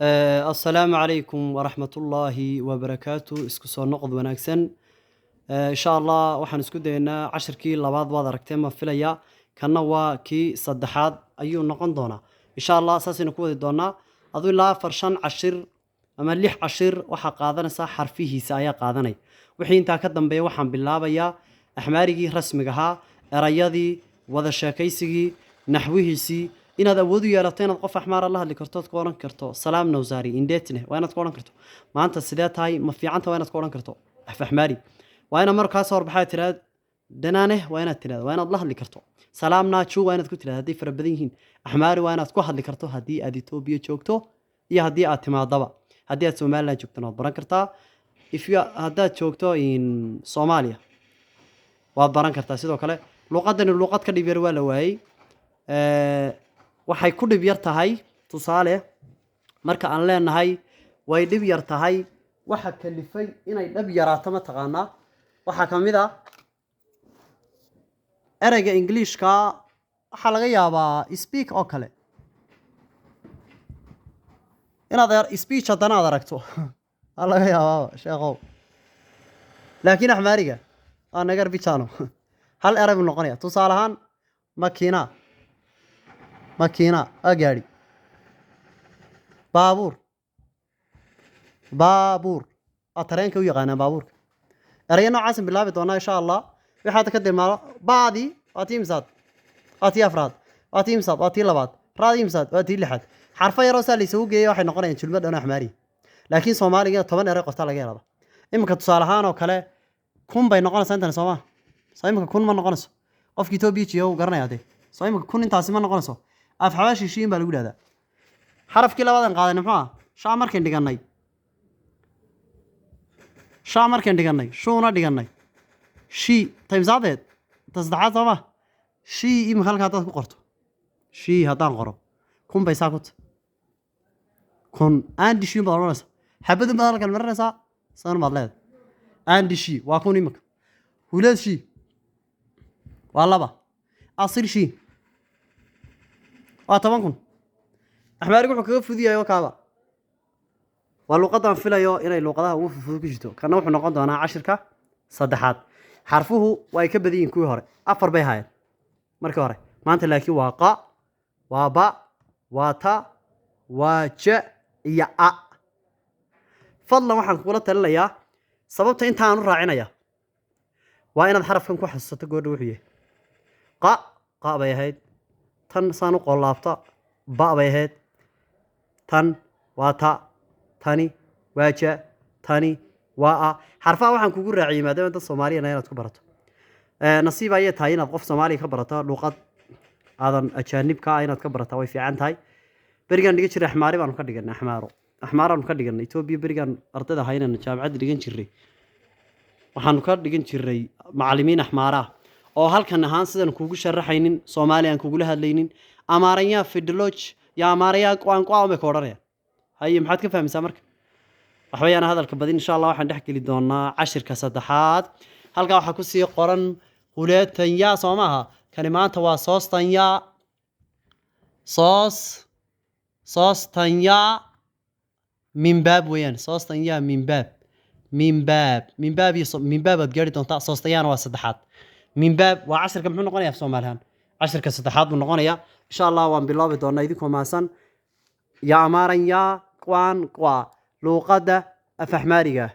Assalaamu calaykum waraxmatullaahi wabarakaatu. Isku soo noqod wanaagsan. Insha Allah waxaan isku daynaa cashirkii labaad, waad aragteen ma filaya. Kanna waa kii saddexaad ayuu noqon doonaa, insha Allah. Saasaynu ku wadi doonaa. Aduu ilaa afar, shan cashir ama lix cashir waxaa qaadanaysaa, xarfihiisa ayaa qaadanaya. Wixii intaa ka dambeeya waxaan bilaabayaa axmaarigii rasmiga ahaa, erayadii, wada sheekaysigii, naxwihiisii, inaad awood u yeelato inaad qof axmaara la hadli karto, ood ku odhan karto "ሰላም ነው ዛሬ እንዴት ነህ?" Waa inaad ku odhan karto "Maanta sidee tahay? Ma fiicanta?" Waa inaad ku odhan karto af axmaari. Waa inaad markaa soo horbaxaa tiraad "ደህና ነህ?" Waa inaad tirahda, waa inaad la hadli karto "ሰላም ናችሁ?" Waa inaad ku tirahda hadday fara badan yihiin. Axmaari waa inaad ku hadli karto haddii aad Etoobiya joogto iyo haddii aad timaadaba. Haddii aad Somaliland joogtona waad baran kartaa. If you haddaad joogto in Soomaaliya waad baran kartaa sidoo kale. Luuqadani luuqad ka dhib yar waa la waayey. Waxay ku dhib yar tahay, tusaale, marka aan leenahay way dhib yar tahay, waxa kalifay inay dhab yaraato ma taqaanaa? Waxaa ka mid ah ereyga Ingiliishka, waxaa laga yaabaa "speak" oo kale inaad "speech" haddana aad aragto, waa laga yaabaaba, sheekhow. Laakiin axmaariga waa ነገር ብቻ ነው, hal erey buu noqonaya. Tusaale ahaan, መኪና. መኪና waa gaadhi. Baabuur, baabuur waa tareenka u yaqaanaan baabuurka. Erayo noocaasan bilaabi doonaa, insha Allah. Wixii hadda ka tilmaamo, baadi waa tii imsaad? Waa tii afraad. Waa tii imsaad? Waa tii labaad. Raadi imsaad? Waa tii lixaad. Xarfo yaroo saa laysugu geeyay waxay noqonayaan julmad dhan axmaari. Laakiin Soomaaliga 10 erey qortaa laga yaaba. Iminka tusaale ahaan oo kale, 1000 bay noqonaysaa intani, sooma? Soo iminka 1000 ma noqonayso? Qofki Etoobiya jiya uu garanaya dee. Soo iminka 1000 intaasi ma noqonayso? Af xabaashi shiin baa lagu yidhahdaa. Xarafkii labaadan qaadanay muxuu ah? Shaa markayn dhigannay, shaa markayn dhigannay, shuuna dhigannay, shi taymsaadeed ta saddexaad, sooma? Shii imika halka haddaad ku qorto, shii haddaan qoro, 1000 bay saa ku ta. 1000 አንድ ሺ baad odhanaysaa, xabadun baad halkan marinaysaa, san baad leedahay. አንድ ሺ waa 1000 imika. ሁለት ሺ waa laba. አስር ሺ waa 10,000. Axmaarigu wuxuu kaga fuduyahay oo kaaba waa luuqadaan filayo inay luuqadaha ugu fudud ku jirto. Kana wuxuu noqon doonaa cashirka saddexaad. Xarfuhu way ka badan yihiin kuwii hore, afar bay haayeen markii hore. Maanta laakiin waa qa, waa ba, waa ta, waa ja iyo a. Fadlan waxaan kugula talinayaa, sababta intaan u raacinaya waa inaad xarafkan ku xasuusato goordha wuxuu yahay. Qa, qa bay ahayd. Tan saan u qollaabta ba bay ahayd. Tan waa ta, tani waa ja, tani waa a. Xarfaha waxaan kugu raaciyey maadaama dad Soomaaliyana inaad ku barato. Nasiib ayay tahay inaad qof Soomaaliya ka barato luuqad aadan ajaanibka ah. Inaad ka barataa way fiican tahay. Berigaan dhigan jiray axmaari baanu ka dhiganay, axmaaro, axmaaraanu ka dhiganay Etoobiya. Berigaan ardayda ahaynana jaamacadda dhigan jiray, waxaanu ka dhigan jiray macallimiin axmaara ah oo halkan ahaan sidan kugu sharaxaynin, Soomaali aan kugula hadlaynin. "አማርኛ ፊደሎች, የአማርኛ ቋንቋ" bay ka odhanayaan. Haye, maxaad ka fahmaysaa marka? Waxba yaana hadalka badin. Insha Allah waxaan dhex geli doonaa cashirka saddexaad. Halkaa waxaa kusii qoran ሁለተኛ, soo maaha? Kani maanta waa ሶስተኛ, ሶስተኛ ምንባብ weeyaan. ሶስተኛ ምንባብ, ምንባብ, ምንባብ iyo ምንባብ aad gaari doontaa. ሶስተኛ na waa saddexaad. ምንባብ waa cashirka, muxuu noqonayaa af Soomaalihaan? Cashirka saddexaad buu noqonayaa, insha Allah. Waan bilaabi doonaa idinkoo mahadsan. የአማርኛ ቋንቋ, luuqadda af axmaariga.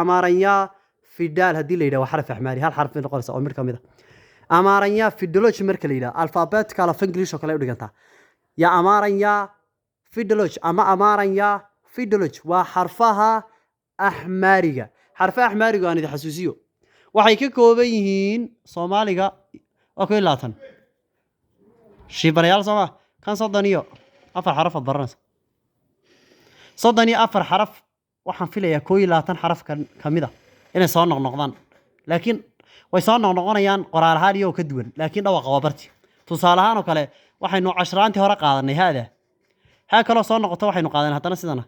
አማርኛ ፊደል haddii la yidhaha waa xaraf axmaari, hal xaraf bay noqonaysaa oo mid ka mid a. አማርኛ ፊደሎች marka la yidhaha, alphabetical of English oo kale ay u dhigantaa. የአማርኛ ፊደሎች ama አማርኛ ፊደሎች waa xarfaha axmaariga. Xarfaha axmaariga aan idin xasuusiyo, waxay ka kooban yihiin, Soomaaliga waa 21 shiibanayaal, sooma? Kan 34 xaraf aad baranaysa, 34 xaraf. Waxaan filayaa 21 xaraf ka mid a inay soo noqnoqdaan, laakiin way soo noqnoqonayaan qoraal ahaan iyagoo ka duwan, laakiin dhawaqa waa barti. Tusaale ahaan oo kale, waxaynu cashraantii hore qaadanay haada, haa kaloo soo noqoto waxaynu qaadanay haddana sidana,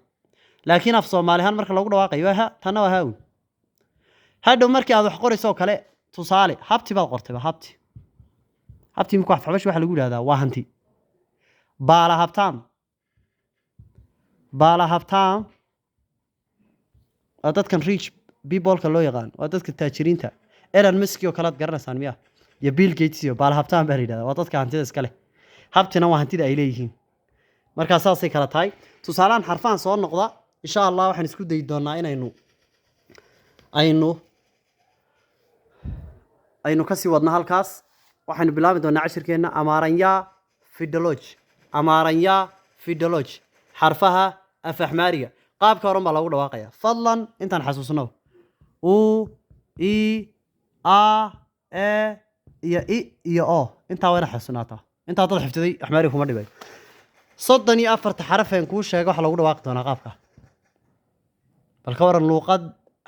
laakiin af Soomaali ahaan marka lagu dhawaaqayo waa ha, tanna waa haawun. Hadhow markii aad wax qorayso oo kale, tusaale, habti baad qortayba. Habti, habti imika wax xabashi waxa lagu yidhahdaa waa hanti. ባለ ሀብታም. ባለሀብታም waa dadkan rich people-ka loo yaqaan, waa dadka taajiriinta. Elon Musk oo kale aad garanaysaan miya, iyo Bill Gates iyo ባለሀብታም baa la yidhahdaa. Waa dadka hantida iska leh. ሀብት-na waa hantida ay leeyihiin. Markaa saasay kala tahay. Tusaalahan xarfahan soo noqda, insha Allah waxaan isku dayi doonaa inaynu aynu kasii wadno halkaas. Waxaynu bilaabi doonaa cashirkeenna አማርኛ ፊደሎች. አማርኛ ፊደሎች, xarfaha af Axmaariga, qaabka horan baa loogu dhawaaqaya. Fadlan intaan xasuusno: u, i, a, e iyo i iyo o. Intaa waa ina xasuusnaataa. Intaa dad xifdiday Axmaariga kuma dhibay. 34-ta xarafeen kuu sheega waxaa loogu dhawaaqi doonaa qaabka. Bal ka waran luuqad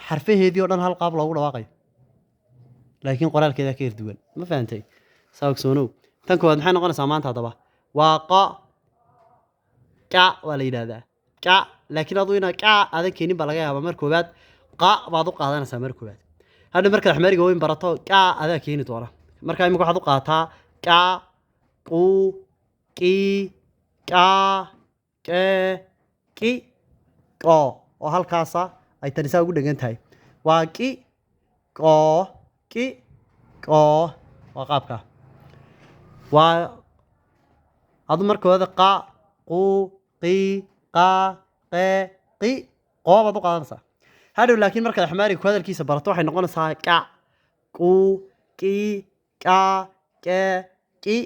xarfaheedii oo dhan hal qaab loogu dhawaaqayo, laakiin qoraalkeeda ka yar duwan? Ma fahantay? Saa ogsoonow. Tan koowaad maxay noqonaysaa maanta haddaba? Waa qa. Ka waa la yidhahdaa ka, laakiin adu inaa ka aadan keenin baa laga yaabaa. Mar koowaad qa baad u qaadanaysaa mar koowaad. Hadha markaad Axmaariga weyn barato, ka adaa keeni doona. Marka imika waxaad u qaadataa ka, qu, qi, ka, ke, qi, qo, oo halkaasa ay tani saa ugu dhegan tahay. Waa qi, qo, qi, qo. Waa qaabka. Waa adu markooda qa, qu, qi, qa, qe, qi, qoo baad u qaadanaysaa hadhow. Laakiin markaad Axmaariga ku hadalkiisa barato, waxay noqonaysaa ka, qu, qi, ka, ke, qi,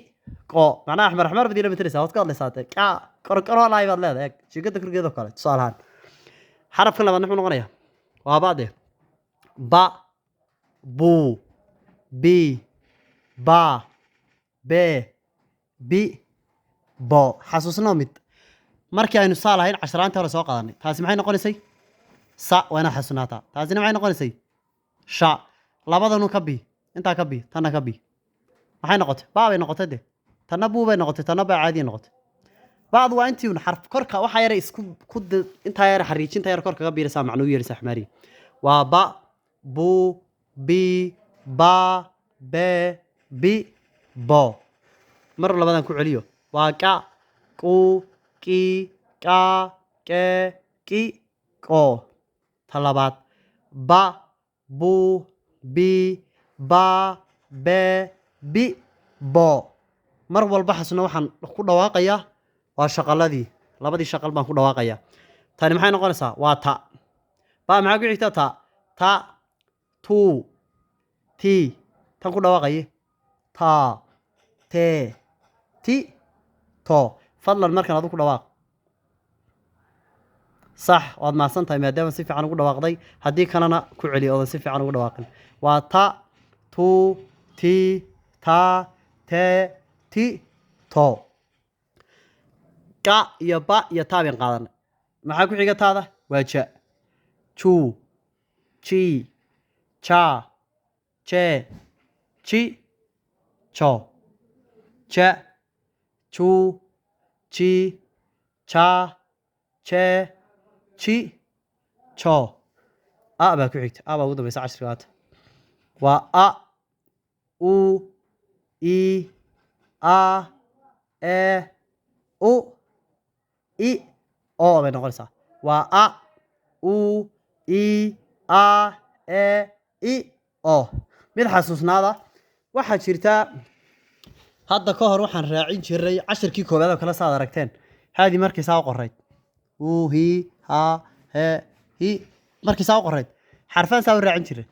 qo. Macnaha axmar axmar baad ila metelaysaa, waad ka hadlaysaa dee. Ka korkorolaay baad leedahay. Eeg jiingada korkeeda oo kale. Tusaale ahaan xarafka labaad muxuu noqonayaa? Waa ba de. Ba, bu, bi, ba, be, bi, bo. Xasuusnoo mid: markii aynu saa lahayn casharaantii hore soo qaadanay, taasi maxay noqonaysay? Sa. Waa inaad xasuusnaataa. Taasina maxay noqonaysay? Sha. Labadanu ka bi, intaa ka bi, tanna ka bi. Maxay noqotay? Baa bay noqotay de. Tanna buu bay noqotay, tanna baa caadiya noqotay. Bacdu waa intii un xarf korka waxaa yara isku ku intaa yara xariijinta yar korka ka biiraysaa macnuu yeeraysa Axmaariga. Waa ba, bu, bi, ba, be, bi, bo. Mar labadan ku celiyo: waa ka, qu, qi, ka, ke, qi, qo. Ta labaad: ba, bu, bi, ba, be, bi, bo. Mar walba xasno waxaan ku dhawaaqayaa waa shaqaladii, labadii shaqal baan ku dhawaaqayaa. Tani maxay noqonaysaa? Waa ta. Ba maxaa ku xigta? Ta. Ta, tu, ti. Tan ku dhawaaqaye: ta, te, ti, to. Fadlan markan adu ku dhawaaq. Sax, waad mahadsan tahay maadaama si fiican ugu dhawaaqday. Haddii kalena ku celi oodan si fiican ugu dhawaaqin. Waa ta, tu, ti, ta, te, ti, to. Ka iyo ba iyo taa bayn qaadanay. Maxaa ku xiga taada? Waa ja. Ju, ji, ja, je, ji, jo. Ja, ju, ji, ja, je, ji, jo. A baa ku xigta. A baa ugu dambaysa cashirka maanta. Waa a, u, i, a, e, u, i, o bay noqonaysaa. Waa a, u, i, a, e, i, o. Mid xasuusnaada: waxaa jirta hadda ka hor waxaan raacin jiray cashirkii koowaad oo kale, saad aragteen, haadii markay saa u qorayd, u, hi, ha, he, hi, markay saa u qorayd, xarfaan saa u raacin jiray.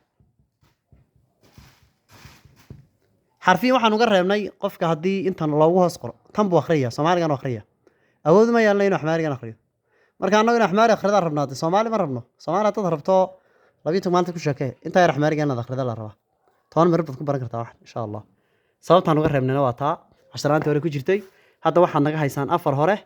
Xarfiin waxaan uga reebnay qofka haddii intan loogu hoos qoro, tan buu akhriyaya, Soomaaligan u akhriyaya. Awood ma yeelna inuu Axmaarigan akhriyo. Marka annagu in Axmaari akhridaa rabnaa de, Soomaali ma rabno. Soomaali haddaad rabto, 12 maalinta ku sheekee. Intaa yar Axmaariga inaad akhrida la rabaa. 10 mirir baad ku baran kartaa wax, insha Allah. Sababtaan uga reebnayna waa taa casharaantii hore ku jirtay. Hadda waxaad naga haysaan afar hore,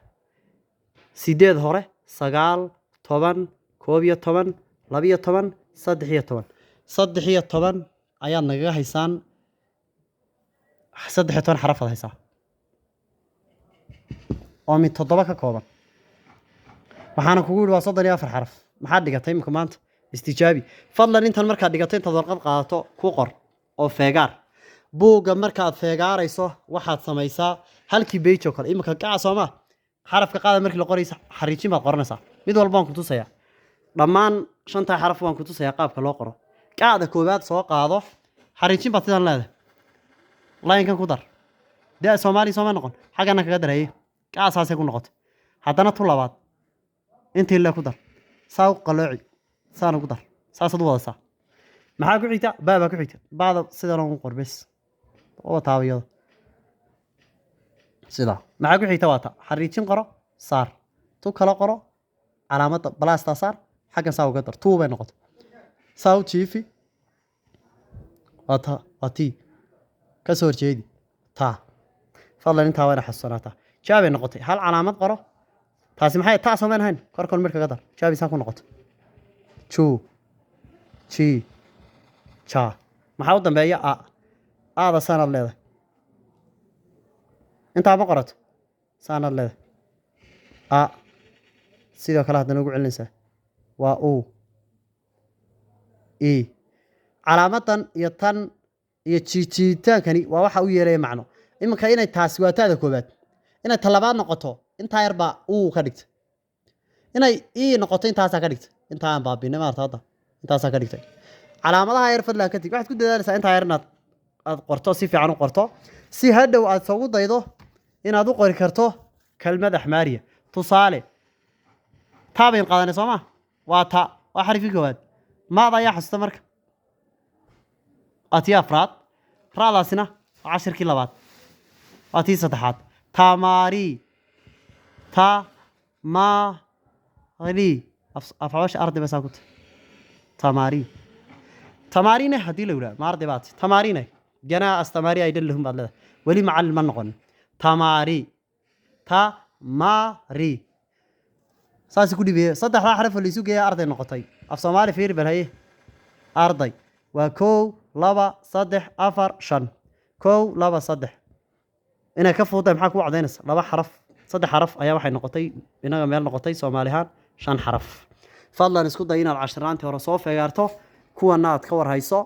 sideed hore, 9, 10, 11, 12, 13. 13 ayaad nagaga haysaan. 13 xarafaad haysaa oo mid toddoba ka kooban. Waxaana kugu yidhi waa 34 xaraf. Maxaad dhigatay imika maanta? Istijaabi fadlan. Intan markaad dhigato, intaad warqad qaadato ku qor oo feegaar buugga. Markaad feegaarayso waxaad samaysaa halkii page oo kale. Imika kaca sooma Xarafka qaada markii la qoraysa, xariijin baad qoranaysaa. Mid walba waan ku tusayaa, dhammaan shantaa xaraf waan ku tusayaa qaabka loo qoro. Qaada koowaad soo qaado, xariijin baad sidan leedahay, line-kan ku dar. Da Soomaaliya sooma noqon? Xaggana kaga dareeye, qaa saasay ku noqotay. Haddana tu labaad intii le ku dar, saa u qalooci, saana ku dar, saasaad u wadasaa. Maxaa ku xigta? Baa baa ku xigta. Baada sidan ugu qor bes oo taaba iyada sidaa. Maxaa ku xigta? Waa ta. Xariijin qoro, saar, tu kala qoro, calaamadda plus-taa saar, xaggan saa uga dar, tuu bay noqotay. Saa u jiifi, waa ta, waa tii ka soo horjeedi taa. Fadlan intaa waa ina xasuusanaataa. Jaa bay noqotay. Hal calaamad qoro. Taasi maxay? Taa soomayn ahayn? Korkon midh kaga dar, jaabi saa ku noqotay. Ju, ji, ja. Maxaa u dambeeya? A. Aada saanaad leedahay. Intaa ma qorato, saanaad leedahay. A sidoo kale haddana ugu celinaysaa, waa u, e. Calaamadan iyo tan iyo jiijiitaankani waa waxa u yeelaya macno. Iminka inay taasi waa taada koowaad, inay ta labaad noqoto intaa yar baa uu ka dhigtay, inay ii noqoto intaasaa ka dhigtay. Intaa aan baabinay maarta hadda intaasaa ka dhigtay. Calaamadaha yar fadlan ka tig. Waxaad ku dadaalaysaa intaa yar inaad aad qorto, si fiican u qorto, si hadhow aad soogu daydo inaad u qori karto kelmad Axmaariya. Tusaale, taa bayn qaadanay soo ma? Waa ta, waa xarifkii koowaad. Maada ayaa xasuusta marka? Waa tii afraad. Raadaasina waa cashirkii labaad, waa tii saddexaad. Tamari, tamari, afxabasha arday ba saa ku tahy. Tamari, tamarine haddii la yidhaha, ma arday baad? Tamarine ganaa astamari አይደለሁም baad leedahay, weli macallin ma noqonin. Tamari, tamari, saas ku dhibiye. Saddexdaa xaraf oo laysu geeya arday noqotay. Af Soomaali fiiri bal. Haye, arday waa kow, laba, saddex, afar, shan. Kow, laba, saddex. Inay ka fududahay maxaa kuu cadaynaysa? Laba xaraf, saddex xaraf ayaa waxay noqotay inaga meel noqotay Soomaali ahaan shan xaraf. Fadlan isku day inaad cashiraantii hore soo feegaarto, kuwana aad ka warhayso.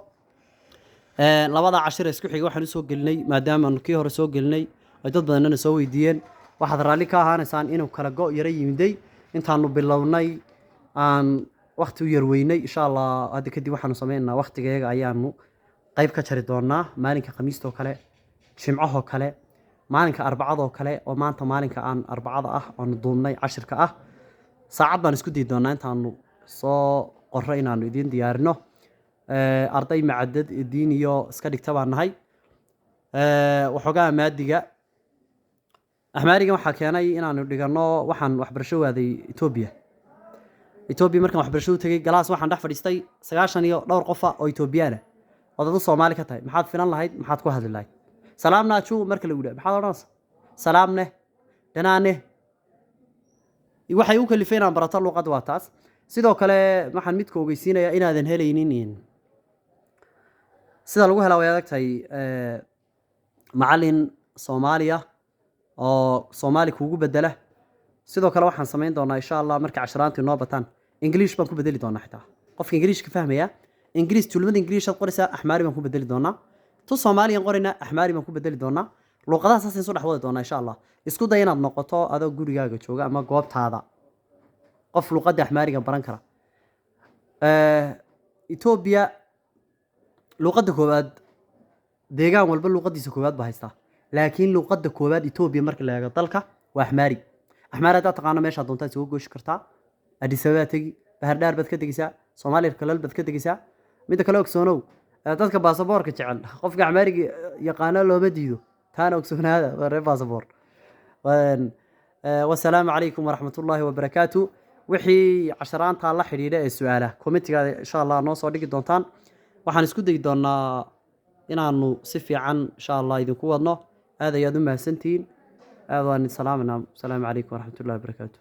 Labada cashir ee isku xiga waxaan usoo gelinay maadaama aanu kii hore soo gelinay ay dad badanna soo weydiiyeen. Waxaad raalli ka ahaanaysaan inuu kala go' yaro yimiday intaanu bilownay, aan wakti u yar weynay. Insha Allah hadda kadib waxaanu sameynaynaa waktigeega ayaanu qayb ka jari doonaa, maalinka Khamiistoo kale, Jimcahoo kale, maalinka Arbacadoo kale, oo maanta maalinka aan Arbacada ah oonu duubnay cashirka ah. Saacad baan isku dayi doonaa intaanu soo qorro inaanu idiin diyaarino. Arday macadad diin iyo iska dhigta baan nahay. Waxoogaa maadiga Axmaarigan waxaa keenay inaanu dhiganno. Waxaan waxbarasho waaday Etoobiya. Etoobiya markaan waxbarasho u tegey, class waxaan dhex fadhiistay 90 iyo dhowr qofa oo Etoobiyaana. Ood adu Soomaali ka tahay, maxaad filan lahayd? Maxaad ku hadli lahayd? "ሰላም ናችሁ" marka lagu yidhaha, maxaad odhanaysa? "ሰላም ነህ", "ደህና ነህ". Waxay u kalifay inaan barato luuqadda waa taas. Sidoo kale waxaan midka ogeysiinayaa inaadan helaynin. Sida lagu helaa way adag tahay macallin Soomaaliya oo Soomaali kuugu bedela. Sidoo kale waxaan samayn doonaa, insha Allah, markay casharaantii noo bataan, English baan ku bedeli doonaa. Xitaa qofka Ingiliishka fahmaya, Ingiriis, tuulmada Ingiliishaad qoraysaa, Axmaari baan ku bedeli doonaa. Tu Soomaaliyan qoraynaa, Axmaari baan ku bedeli doonaa. Luuqadaha saasaan isu dhex wadi doonaa, insha Allah. Isku day inaad noqoto adoo gurigaaga jooga ama goobtaada qof luuqadda Axmaariga baran kara. Etoobiya luuqadda koowaad, deegaan walba luuqadiisa koowaad baa haystaa, laakiin luuqadda koowaad Etoobiya marka la eego dalka waa Axmaari. Axmaari haddaad taqaano, meeshaa doontaa isugu gooshi kartaa. Addis Ababa tegi, Bahardhaar baad ka tegeysaa, Soomaaliya kalal baad ka tegeysaa. Midda kale ogsoonow, dadka baasaboorka jecel, qofka Axmaariga yaqaano looma diido. Taana ogsoonaada, waa reer baasaboor. Wasalaamu calaykum waraxmatullaahi wabarakaatu. Wixii casharaantaa la xidhiidha ee su-aala, comment-iga insha Allah noo soo dhigi doontaan. Waxaan isku dayi doonaa inaanu si fiican insha Allah idinku wadno. Aad ayaad u mahadsantihiin, aad waan idin salaamanaa. Asalaamu calaykum waraxmatullahi wabarakaatu.